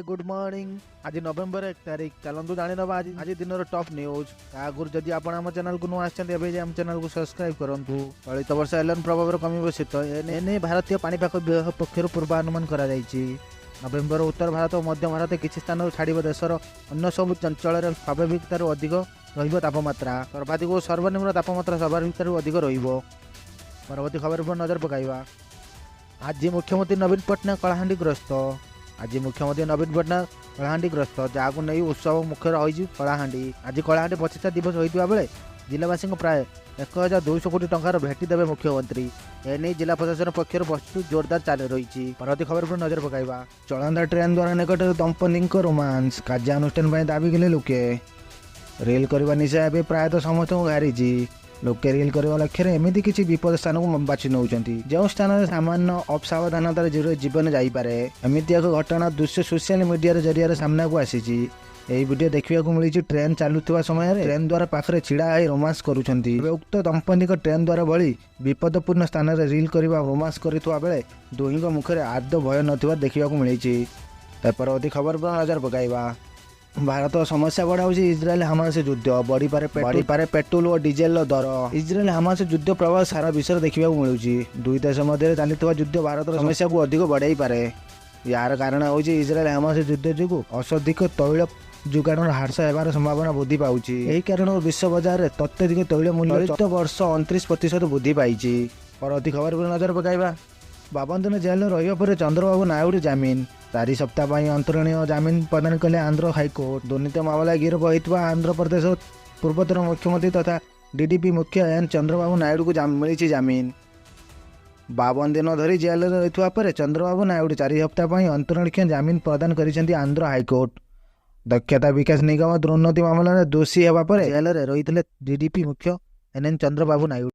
Good morning. ଆଜି November 1 ତାରିଖ। ଚାଲନ୍ତୁ ଜାଣିନେବା ଆଜି ଦିନର ଟପ୍ ନ୍ୟୁଜ୍। ତା ଆଗରୁ ଯଦି ଆପଣ ଆମ ଚ୍ୟାନେଲକୁ ନୂଆ ଆସିଛନ୍ତି, ଏବେ ଯାଇ ଆମ ଚ୍ୟାନେଲକୁ ସବସ୍କ୍ରାଇବ୍ କରନ୍ତୁ। ଚଳିତ ବର୍ଷ ଏଲନିନୋ ପ୍ରଭାବରେ କମିବ ଶୀତ। ଏନେଇ ଭାରତୀୟ ପାଣିପାଗ ବିଭାଗ ପକ୍ଷରୁ ପୂର୍ବାନୁମାନ କରାଯାଇଛି। ନଭେମ୍ବର ଉତ୍ତର ଭାରତ ଓ ମଧ୍ୟ ଭାରତ କିଛି ସ୍ଥାନରୁ ଛାଡ଼ିବ, ଦେଶର ଅନ୍ୟ ସବୁ ଅଞ୍ଚଳରେ ସ୍ୱାଭାବିକଠାରୁ ଅଧିକ ରହିବ ତାପମାତ୍ରା। ସର୍ବାଧିକ ଓ ସର୍ବନିମ୍ନ ତାପମାତ୍ରା ସ୍ୱାଭାବିକଠାରୁ ଅଧିକ ରହିବ। ପରବର୍ତ୍ତୀ ଖବର ଉପରେ ନଜର ପକାଇବା। ଆଜି ମୁଖ୍ୟମନ୍ତ୍ରୀ ନବୀନ ପଟ୍ଟନାୟକ କଳାହାଣ୍ଡି ଗସ୍ତ। ଆଜି ମୁଖ୍ୟମନ୍ତ୍ରୀ ନବୀନ ପଟ୍ଟନାୟକ କଳାହାଣ୍ଡି ଗସ୍ତ, ଯାହାକୁ ନେଇ ଉତ୍ସବ ମୁଖର ହୋଇଛି କଳାହାଣ୍ଡି। ଆଜି କଳାହାଣ୍ଡି ପ୍ରତିଷ୍ଠା ଦିବସ ହୋଇଥିବା ବେଳେ ଜିଲ୍ଲାବାସୀଙ୍କୁ ପ୍ରାୟ 1200 କୋଟି ଟଙ୍କାର ଭେଟି ଦେବେ ମୁଖ୍ୟମନ୍ତ୍ରୀ। ଏନେଇ ଜିଲ୍ଲା ପ୍ରଶାସନ ପକ୍ଷରୁ ପ୍ରସ୍ତୁତି ଜୋରଦାର ଚାଲି ରହିଛି। ପରବର୍ତ୍ତୀ ଖବର ଉପରେ ନଜର ପକାଇବା। ଚଳନ୍ତା ଟ୍ରେନ୍ ଦ୍ୱାରା ନିକଟରେ ଦମ୍ପତିଙ୍କ ରୋମାନ୍ସ, କାର୍ଯ୍ୟାନୁଷ୍ଠାନ ପାଇଁ ଦାବି କଲେ ଲୋକେ। ରିଲ୍ କରିବା ନିଶା ଏବେ ପ୍ରାୟତଃ ସମସ୍ତଙ୍କୁ ଘାରିଛି। ଲୋକେ ରିଲ୍ କରିବା ଲକ୍ଷ୍ୟରେ ଏମିତି କିଛି ବିପଦ ସ୍ଥାନକୁ ବାଛି ନେଉଛନ୍ତି, ଯେଉଁ ସ୍ଥାନରେ ସାମାନ୍ୟ ଅସାବଧାନତାରେ ଜୀବନ ଯାଇପାରେ। ଏମିତି ଏକ ଘଟଣା ଦୃଶ୍ୟ ସୋସିଆଲ ମିଡିଆର ଜରିଆରେ ସାମ୍ନାକୁ ଆସିଛି। ଏହି ଭିଡ଼ିଓ ଦେଖିବାକୁ ମିଳିଛି, ଟ୍ରେନ୍ ଚାଲୁଥିବା ସମୟରେ ଟ୍ରେନ୍ ଦ୍ୱାର ପାଖରେ ଛିଡ଼ା ହୋଇ ରୋମାନ୍ସ କରୁଛନ୍ତି। ଏବେ ଉକ୍ତ ଦମ୍ପତିଙ୍କ ଟ୍ରେନ୍ ଦ୍ୱାର ଭଳି ବିପଦପୂର୍ଣ୍ଣ ସ୍ଥାନରେ ରିଲ୍ କରିବା ରୋମାନ୍ସ କରୁଥିବା ବେଳେ ଦୁହିଁଙ୍କ ମୁଖରେ ଆଦୌ ଭୟ ନଥିବା ଦେଖିବାକୁ ମିଳିଛି। ପରବର୍ତ୍ତୀ ଖବର ଉପରେ ନଜର ପକାଇବା। ଭାରତ ସମସ୍ୟା ବଢ଼ାଉଛି ଇସ୍ରାଏଲ ହାମାସ ଯୁଦ୍ଧ, ବଢ଼ିପାରେ ପେଟ୍ରୋଲ ଓ ଡିଜେଲର ଦର। ଇସ୍ରାଏଲ ହାମାସ ଯୁଦ୍ଧ ପ୍ରଭାବ ସାରା ବିଶ୍ୱରେ ଦେଖିବାକୁ ମିଳୁଛି। ଦୁଇ ଦେଶ ମଧ୍ୟରେ ଚାଲିଥିବା ଯୁଦ୍ଧ ଭାରତର ସମସ୍ୟାକୁ ଅଧିକ ବଢ଼ାଇପାରେ। ଏହାର କାରଣ ହେଉଛି, ଇସ୍ରାଏଲ ହାମାସ ଯୁଦ୍ଧ ଯୋଗୁଁ ଅଶୋଧିତ ତୈଳ ଯୋଗାଣର ହ୍ରାସ ହେବାର ସମ୍ଭାବନା ବୃଦ୍ଧି ପାଉଛି। ଏହି କାରଣରୁ ବିଶ୍ୱ ବଜାରରେ ଅତ୍ୟଧିକ ତୈଳ ମୂଲ୍ୟ ଚଳିତ ବର୍ଷ 29% ବୃଦ୍ଧି ପାଇଛି। ପରବର୍ତ୍ତୀ ଖବର ଉପରେ ନଜର ପକାଇବା। 52 ଦିନ ଜେଲରେ ରହିବା ପରେ ଚନ୍ଦ୍ରବାବୁ ନାଇଡୁ ଜାମିନ। 4 ସପ୍ତାହ ପାଇଁ ଅନ୍ତରୀଣ ଜାମିନ ପ୍ରଦାନ କଲେ ଆନ୍ଧ୍ର ହାଇକୋର୍ଟ। ଦୁର୍ନୀତି ମାମଲା ଗିରଫ ହୋଇଥିବା ଆନ୍ଧ୍ରପ୍ରଦେଶ ପୂର୍ବତନ ମୁଖ୍ୟମନ୍ତ୍ରୀ ତଥା ଟିଡିପି ମୁଖ୍ୟ ଏନ୍ ଚନ୍ଦ୍ରବାବୁ ନାଇଡୁକୁ ମିଳିଛି ଜାମିନ। 52 ଦିନ ଧରି ଜେଲରେ ରହିଥିବା ପରେ ଚନ୍ଦ୍ରବାବୁ ନାଇଡୁ 4 ସପ୍ତାହ ପାଇଁ ଅନ୍ତରୀଣ ଜାମିନ ପ୍ରଦାନ କରିଛନ୍ତି ଆନ୍ଧ୍ର ହାଇକୋର୍ଟ। ଦକ୍ଷତା ବିକାଶ ନିଗମ ଦୁର୍ନୀତି ମାମଲାରେ ଦୋଷୀ ହେବା ପରେ ଜେଲରେ ରହିଥିଲେ ଟିଡିପି ମୁଖ୍ୟ ଏନ୍ ଏନ୍ ଚନ୍ଦ୍ରବାବୁ ନାଇଡୁ।